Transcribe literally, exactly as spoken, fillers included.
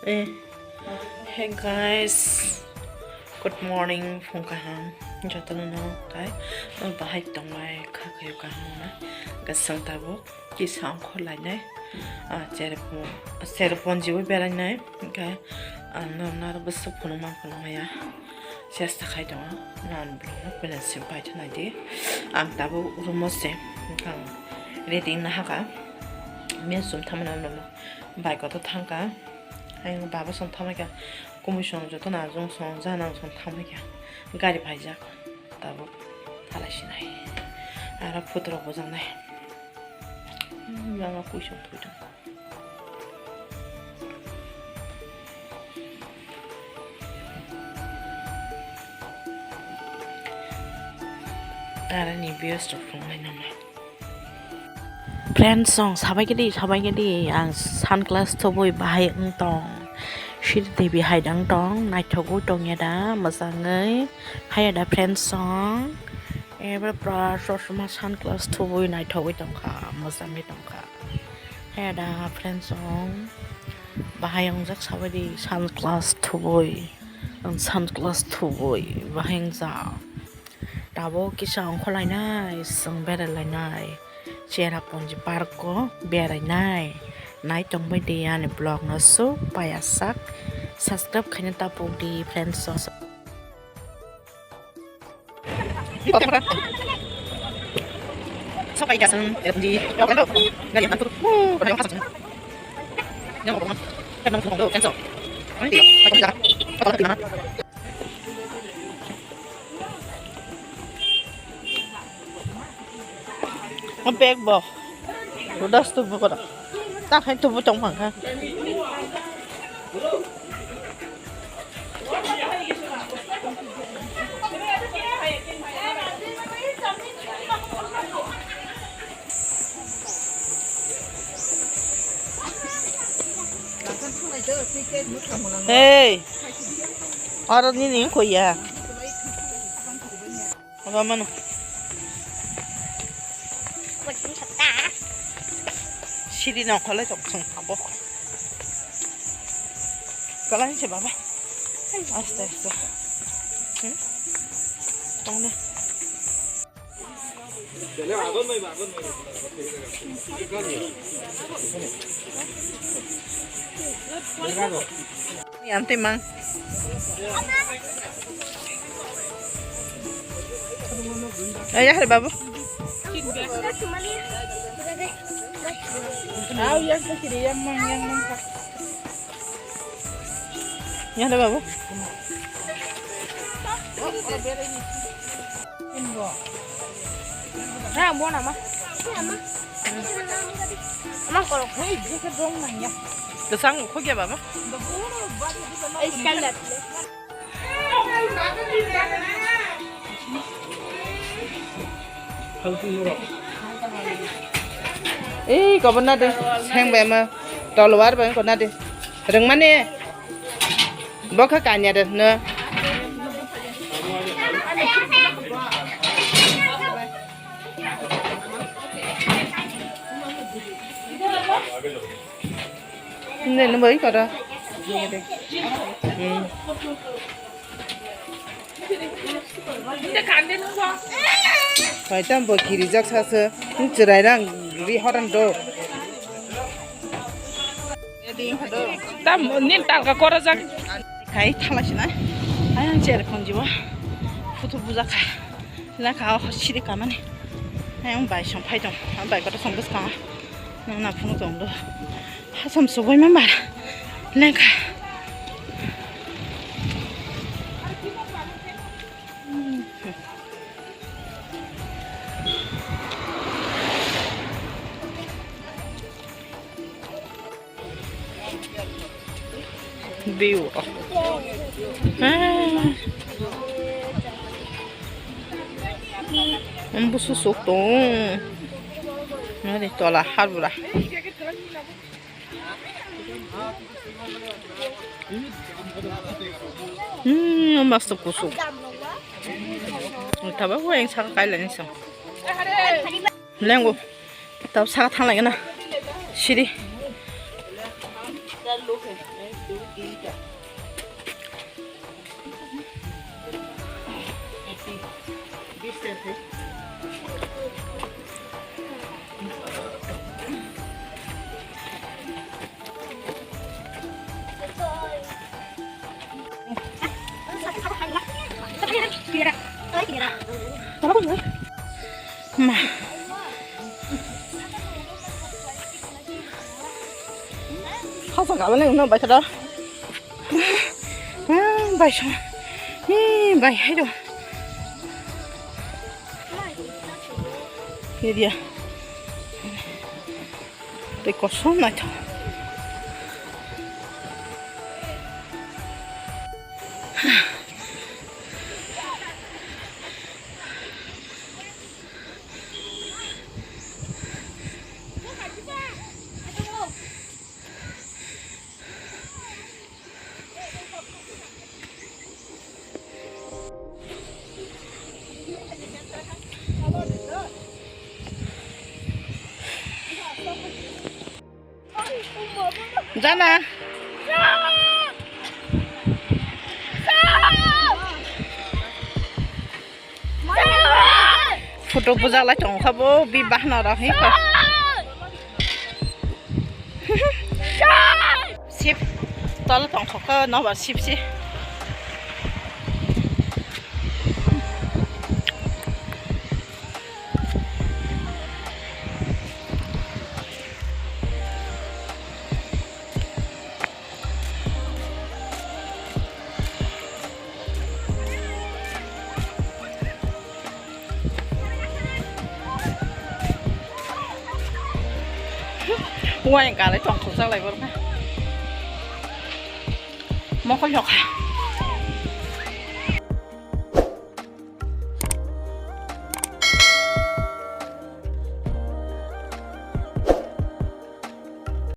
Eh. Hey guys, good morning, phung kaham. Jotono no kai bahai tongbai kha kayo kaham na. Gasang tabuk kisa ongkhor lainai. Ah, cherpon, cherpon jibo berainai. Kai, ah, no naro bwswk phunukma phunukmaya. Chesta khai tongo. Nan vlog no pwila sim pai thana di. Ang tabuk room o se. Ang ready na haka. Mensum thamana no. Bike o to thangka. Ayang baba song thamai kha, kumui song joto najong song janang song thamai kha. Gari phaijak tabuk thalai sinai. Aro photo rok bojaknai. Hmm, yang aku isong tuh dong. Aro ni bios rok phungnai nama. Friends song sabai kedi, sabai kedi, ang sunglass thubui bahai wng tong. Sri Devi hai dang tong, naithogwi tongya da, mwchangwi. Haiya da friends song. Ebar pura chosma sunglass thubui naithogwi tongkha, mwchangwi tongkha. Haiya da friends song. Bahai wngjak sabai di sunglass thubui. Ang sunglass thubui bahai wngjak. Tabuk kisa ongkhorlainai, chwng beralainai. Cherrapunji park o berainai. Nai tongbai di ani vlog no su paiyasak. Subscribe khaina tapuk di friends. Sokai kasang, di, gari antur, pada yang kasang. Yang apa? Yang apa? Yang apa? Bag bo. Rudas tu buka. Tak hai tu butong mangka. Hey, oro nini wngkha ya. Oga mano. Siri nongkholai tong song abo. Kalai se baba. Aste aste. Hmm? Tong ne. Yang timang. Ayah, babu. Aw, yang kecil, yang mang, yang mang. Yang ada, babu. Ha, mo nama. Ama korok. Hei, dia ke dong nang ya. Kesang, kok ya, babu? Iskal dat. Ei, kobor na de, seng bai ma, tolwar bai ko na de, rwngmani, bo kha kanya de, no. Nini bai kara. Hmm. Hai tam bo kirijak sasa. Chirai rang ri horan do. Tam nin talka korajak. Khai thala sina. Ayang cher phone jibo. Photo bujak kha. Laka o siri kamani. Ayang bai song phai tong. Bai koto song bus kha. Nang na phone tong do. Hasam sugoi ma mara. Lengkha. View. Ah. Ang busu sok tong. Nari tola harbura. Hmm, masta kusuk. Taba ko yang saka kaila ni sang. Lengo. Tab saka thang lagi na. Siri. Ma. Hasa gala nang no baita da. Bai sa. Ni bai hai do. Ni dia. Tei kosom naithok. Jana. Photo bujalai tongkha bo, bi bahna rok hi kha. Sip, tol tongkha kha, nobar sip si. Uaing kalai tongthokjak lai borok. Mokol yok.